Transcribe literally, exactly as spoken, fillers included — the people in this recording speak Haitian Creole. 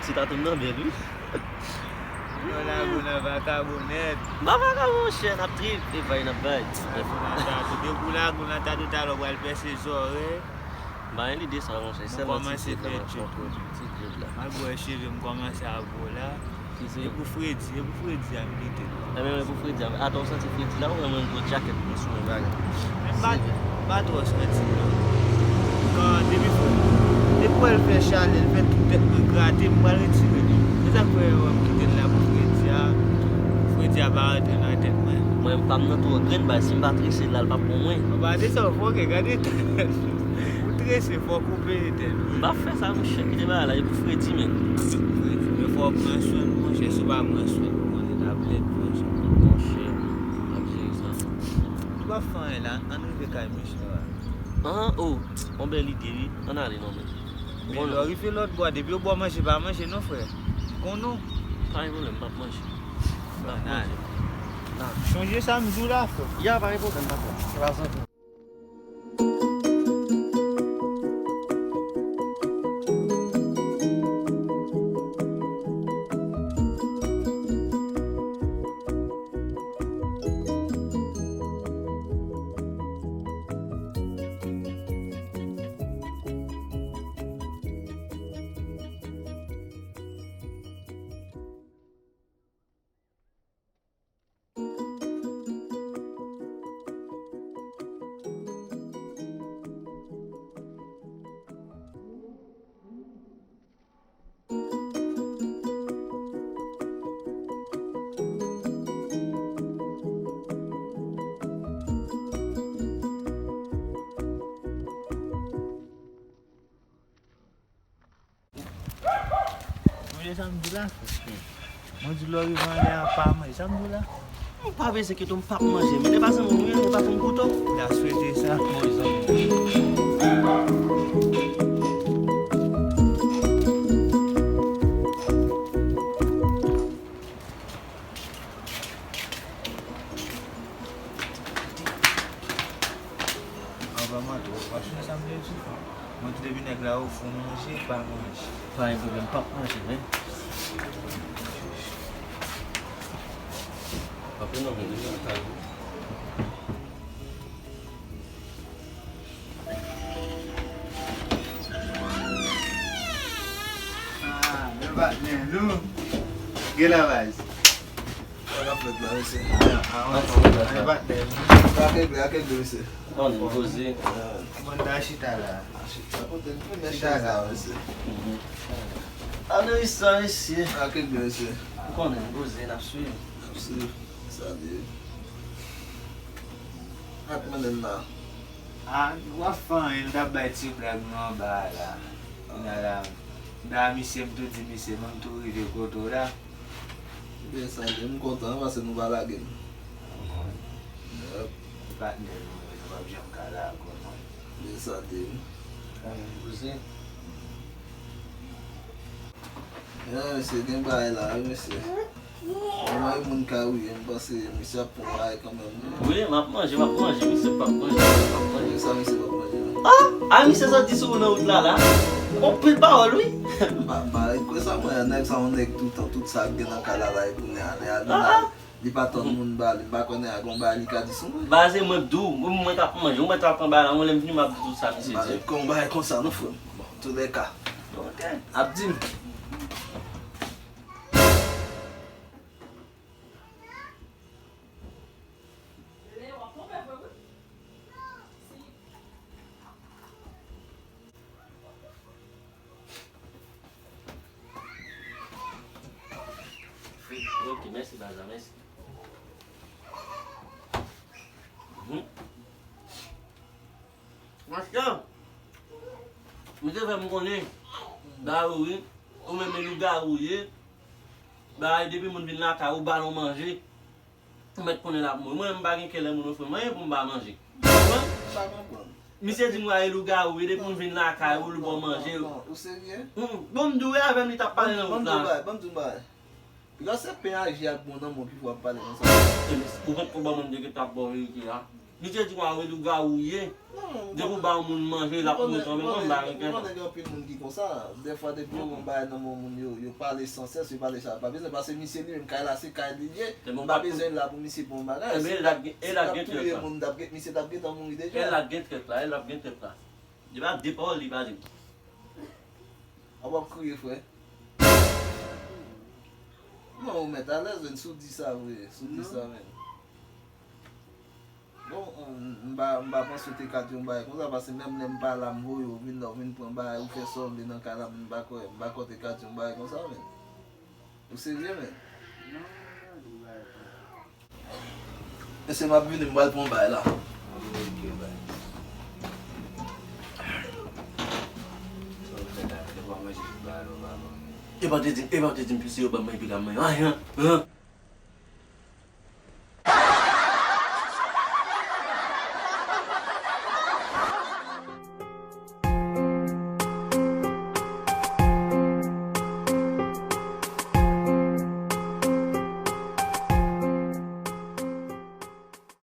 Ti tatou m nan bèl, wi. Yo lago nan vakabon nèt. M pa vakabon, monchè, n ap trip, e bay n ap bay. Lago nan tatou, depi w lago nan tatou, talè w pral pèse zòrèy. M pa gen lide sa, monchè, sèlman ti dread la m ap fè. Ti dread la. Malgre cheve m kòmanse ap gwo la. E pou fredi, e pou fredi a m kite l. Ebyen, e pou fredi a. Atò, w santi fredi la, ou wè mwen gwo djakèt mwen sou mwen bagay. Men m pa, m pa twò santi l non. Kan depi fre, depi w wè l fè chalè, l fè tout tèt mwen grate, m pral retire l. Se sa k fè w wè m kite l la pou fredi a. Fredi a pa rantre nan tèt mwen. Mwen, m pa m nan twò grenn, baz, si m pa trese l la, l p ap bon mwen. Anba de sa, w fòkè, gade tèt. Ou trese, fòk ou peye tèt. M p ap fè sa, monchè, kite bagay la, e pou fredi menm. Fredi, men fò w pran swen l, monchè, si w pa pran swen l, ou konnen l ap lèd, monchè. Monchè, m ap jere sa. Ou p ap fè anyen la, ann rive kay misye a. An, o, yon bèl ide, wi. Ann ale non, men. Men lè w rive lòt bò a, depi yo ba w manje, pa manje non, frè. M konnen w. Pa gen pwoblèm, m p ap manje. M p ap manje. Chonje sa m di w la, frè. Ya, pa gen pwoblèm, patwon. Se pa zanmi. Sonje sa m di w la, frè. Mwen di w lè w rive anlè a pa manje. Sa m di w la? Ou pa bezwen enkyete w, m p ap manje. Men e pa zanmi w ye, ou pa konn koute w. N a swete sa. Bon, zanmi. Anvan mwen tou, w ap chonje sa m te di w? Mwen di depi nèg la ofri w manje, pa manje. Pa gen pwoblèm, p ap manje, men. Pa pran non, men depi nan kay ou. Ah, men patnè nou. Gen la baz. Sa k ap fèt la, mesye? Sa k ap fèt la? Sa k ap fèt la, mesye? Konnen, poze. Bon, ta chita la. Chita kote l tounen chita la, mesye. Ann ri sa, mesye. Sa k ap fèt, mesye? Ou konnen, poze, n ap swiv. N ap swiv. Sa di. Ak mande m la. Ah, w ap fè anyen, m t ap bay ti blag nou anba a la. Kounye a la, m ta misye, m tou di misye, mwen m tou rive kote w la. Byen, sa di, m kontan paske nou pa lage m. Yep. Patnè nou, nou p ap janm ka lage w non. Byen, sa di. Kouzen. Ya, mesye, gen bagay la, wi, mesye. Mwen, yon moun ka wi, m panse misye ap pran bagay kanmenm, wi. Wi, m ap manje, m ap manje, misye p ap manje, m ap manje. Sa misye p ap manje la? Ah, ah, misye sot di sou ou nan wout la, la. Yon pil pawòl, wi. M pa, m pa kwè sa, mwen, nèg sa, yon nèg toutan, tout sa k gen nan kay la, la, e pou nèg ale, ale, ale. Li pa tann moun ba li, m pa konnen a gon bagay li ka di sou mwen. Baz, e mwen k di w, mwen, mwen k ap manje, ou mèt ap pran bagay la, mwen lè m vini m ap di w sa misye di. M pa ret kon bagay konsa non, frè m. Bon, toulèka. Ok. Ap di m. Ok, mèsi, baz la, mèsi. Mhm. Monchè, misye fè m konnen, ba wi, ou menm e lougawou ye, ba depi moun vin lakay ou, ba l yon manje. Ou mèt konnen l ap mouri. Mwen menm m pa gen kè lè moun ofri m anyen pou m pa manje. Ou konprann? M pa konprann. Misye di m, "Wa, e lougawou, e depi m vin lakay ou, li ba w manje." Non, non, non, ou serye? Mm, mm. Bon, m di w, e avè m li t ap pale nan wout la. Ban m di w bagay, ban m di w bagay. Piga se pen aji ak bon nan men w, pi fò w ap pale konsa. E, ou konn konba moun de ki t ap ba w verite a? Misye di w a wi lougawou ye. Depi w ba yon moun manje, l ap mouri kanmenm. Mwen m ba regrèt. Mwen konnen gen anpil moun ki konsa. Dèfwa, depi yo wè yon bagay nan men yon moun, yo, yo pale san sès, yo pale sa pa bezwen. Paske misye li menm, kay la, se kay li ye. M pa bezwen la pou misye pou yon bagay. Si l t ap touye moun, misye t ap gentan mouri deja. E l ap gen trèt la, e l ap gen trèt la. Li pa de pawòl, li pa di. A w ap kriye, frè? Non, ou mèt alèz, menn, si w di sa vre, si w di sa, menn. Bon, m pa, m pa panse w te ka di yon bagay konsa, paske menm lè m pa la, m voye w vin la, w vin pran bagay, ou fè sa w vle nan kay la, m pa kwè, m pa kwè w te ka di yon bagay konsa, menn. Ou serye, menn? Mesye, m ap vini, m pral pran yon bagay la. Epa te di m, epa te di m, pise yo ban m manje, pika m manje. Anyen, an.